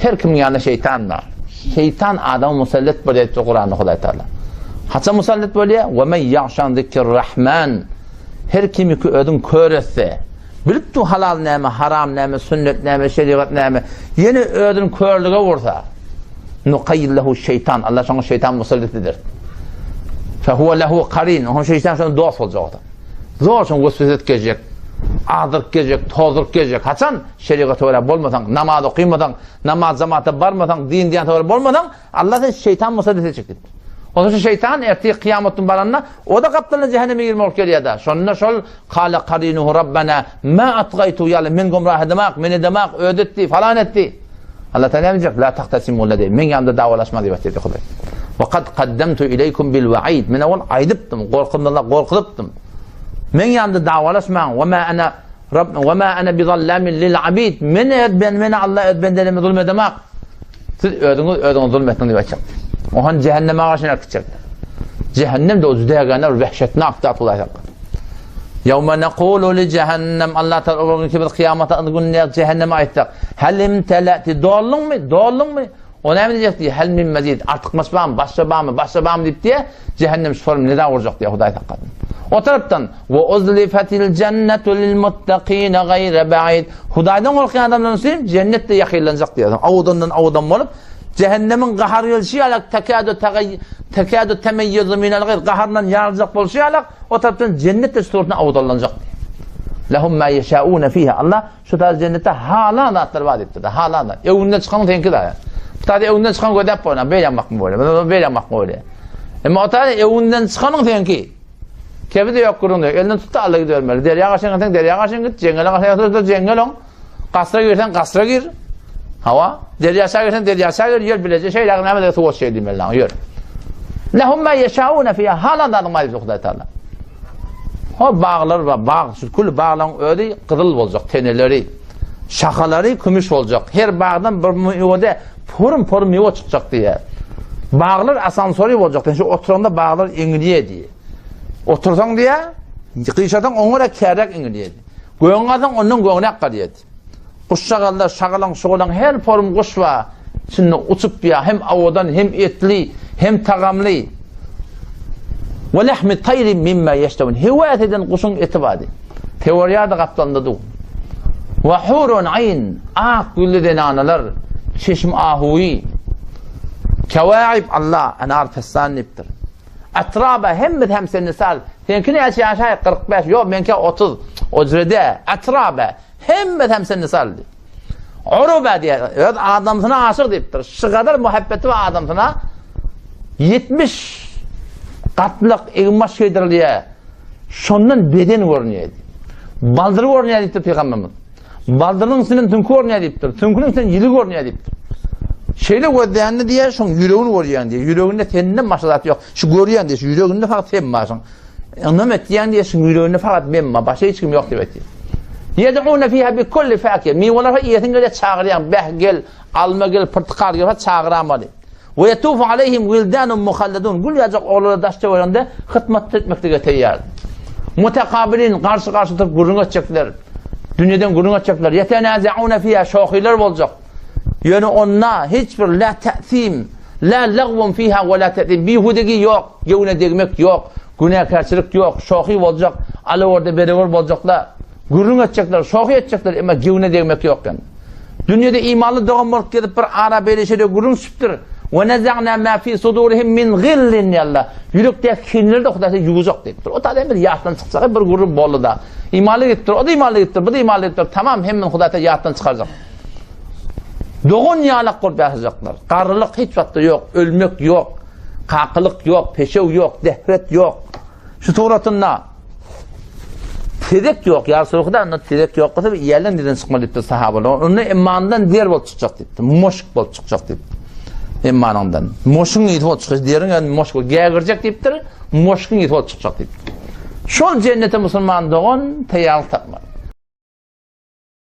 Her kimiň ýanynda şeýtan bar. Şeýtan adama musallat bolýar diýipdir Kuranda Hudaý Taala. Haçan musallat bolýar? Ve men ya'şan zikr-Rahman. Her kim ki özün kör etse, bilip dur halal näme, haram näme, sünnet näme, şerigat näme, ýene özün körlüge ursa, nukayyid lehu şeytan. Allah şoňa şeýtan musallat eder. Fe huve lehu karin. Oňa şeýtan şoňa dost boljak. Zor şoňa weswese etjek, azdyryp geljek, tozduryp geljek. Haçan? Şerigata görä bolmasaň, namaz okymasaň, namaz jamata barmasaň, din diýante görä bolmasaň, Allah seni şeýtan musallat etjek diýipdir. Onsoň şu şeýtan ertir kyýamat gün baranda, o-da gapdalynda jähenneme girmek bolup gelýär-de. Şonda şol Kale karinuhu Rabbena ma atgaýtu ýaly men gumrah edemak, men edemak, özi etdi, falan etdi. Allah Taala näme diýjek? La tahtasimu ladey. Men ýanymda dawalaşma diýip aýtdy Hudaý. Wa kad kaddamtu ileýkum bil wa'id. Men owal aýdypdym, gorkymdan gorkuzypdym. Men ýanymda dawalaşmaň. Wa ma ana Rabb wa ma ana bizallamin lil abid. Men ben men Allah öz bendelerime zulm edemak. Siz özüňiz özüňiz zulm etdiň diýip aýtjak. Ohan cehenneme garşy äkitjek. Cehennem de o züdägänler wehşetnak zat Hudaý saklasyn. Ýewme nekulu li cehennem Allah Taala o gün ki biz kyýamata günde cehenneme aýtsak. Hel imtelati dolduňmy? Dolduňmy? O näme diýjek diýýär? Hel min mezid artykmaç barmy? Başga barmy? Başga barmy diýip diýýär. Cehennem şu form nida urjak diýýär Hudaý saklasyn. O tarapdan we uzlifatil jennetu lil muttaqina gaýra ba'id. Hudaýdan gorkýan adamlar üçin jennet de ýakynlanjak diýýär. Awudandan awudan bolup cehennemiň gahar gelşi ýaly tekadu tagay tekadu temeyyuzu minel gayr gahardan ýaryljak bolşy ýaly o tarapdan jennet de şu suratynda awudanlanjak diýýär. Lehum ma yeşauna fiha. Allah Şu taýda jennetde halan zatlar bar diýipdir. Halan zat. Öwünden çykan seňki da. Bu taýda öwünden çykan gözäp bolýar. Beýle bakma bolýar. Beýle bakma bolýar. Emma o taýda öwünden çykanyň seňki. Kebi de ýok gürrüň ýok. Elinden tut da alla gidibermeli. Derýa garşy gitseň derýa garşy git, jeňňele garşy gitseň jeňňel oň. Gasra girseň gasra gir. Hawa, derýa aşağı girseň derýa aşağı gir, ýör bileje şeýle näme de suwa şeýle diýmeli lan, ýör. Lehum ma yeşauna fiha halan zadyň bar diýip Hudaý Taala. Ho baglar bar, bag, şu kül baglaryň özi gyzyl boljak, teneleri, şahalary kümüş boljak. Her bagdan bir miwede porum-porum miwe çykjak diýýär. Baglar asansory boljak. Sen şu oturanda baglar eňilýär diýýär. Otursaň diýýär, gyşasaň oňa görä kärek eňilýär. Göňüň alsaň ondan göňräk galýar. Guşjagazlar, şagalaň, şugalaň her porum guş bar. Içinde uçup ýa hem owadan, hem etli, hem tagamly. We lahmi taýrin mimma ýeştehun. Höwes eden guşuň eti bar diýip. Teoriýada gapdalynda dur. We hurun aýn, ak ýüzli zenanalar, çeşm ahuwy. Kewaib Allah, enar fessan diýipdir. Atraba hemmesi hem seni sal. Seňki näçe ýaşaý? 45. Ýok, meňki 30. Ojrede. Atraba hemmesi hem seni sal. Uruba diýär. Öz adamsyna aşyk diýipdir. Şu gadar muhabbeti bar adamsyna 70 gatlak egin-baş geýdirilýär. Şondan beden görünýär. Baldyr görünýär diýipdir pygamberimiz. Baldyrynyň üstünden süňki görünýär diýipdir. Süňküniň üstünden ýüzi görünýär diýipdir. Şeýle gözlände diýýär, şoň ýüregini görýän diýýär. Ýüreginde senden başga zat ýok. Şu görýän diýýär, şu ýüreginde fakat sen barsyň. Ynam etýän diýýär, şuň ýüreginde fakat men bar, başga hiç kim ýok diýip aýtýar. Ýed'une fiha bi kulli fakihe. Miweler iýesiň gelýär, çagyrýan. Beh gel, alma gel, pyrtykal gel, çagyramaly. We ýetufu aleýhim wildanun muhalladun. Gül ýaljak oglanlar daş töwereginde hytmat etmeklige teýýar. Mutakabilin garşy-garşy durup gürrüň etjekler. Dünýeden gürrüň etjekler. Ýetenazauna fiha şohylar boljak. Ýöne onda hiç bir la ta'sim, la lagwun fiha we la ta'sim. Bihudegi ýok, göwne degmek ýok, günäkärçilik ýok, şohy boljak, alawerde berewer boljaklar. Gürrüň etjekler, şohy etjekler, emma göwne degmek ýok ýöne. Dünýede imanly dogan bolup gezip bir ara beýle şeýle gürrüň düşüpdir. Ve neza'na ma fi sudurihim min gillin ýalla. Ýürekdäki kinleri de Hudaý ýuwjak diýipdir. O taýdan bir ýatdan çykjak bir gürrüň boldy da. Imanly gitdir, o da imanly gitdir, bu da imanly gitdir. Tamam hemmini Hudaý ýatdan çykarjak. Dogan ýalak bolup ýaşajaklar. Garrylyk hiç wagtda ýok, ölmek ýok, kakylyk ýok, peşew ýok, dehret ýok. Şu suratynda Tezek ýok, ýa Resulullah onda tezek ýok bolsa iýerden nirden çykmaly diýipdir sahabalar. Onda immandan der bolup çykjak diýipdir. Moşk bolup çykjak diýipdir. Immanyňdan. Moşuň ýiti bolup çykjak. Deriň ýa moşk bolup gägirjek diýipdir. Moşkuň ýiti bolup çykjak diýipdir. Şol jennete musulman dogan taýýarlyk tapmaly.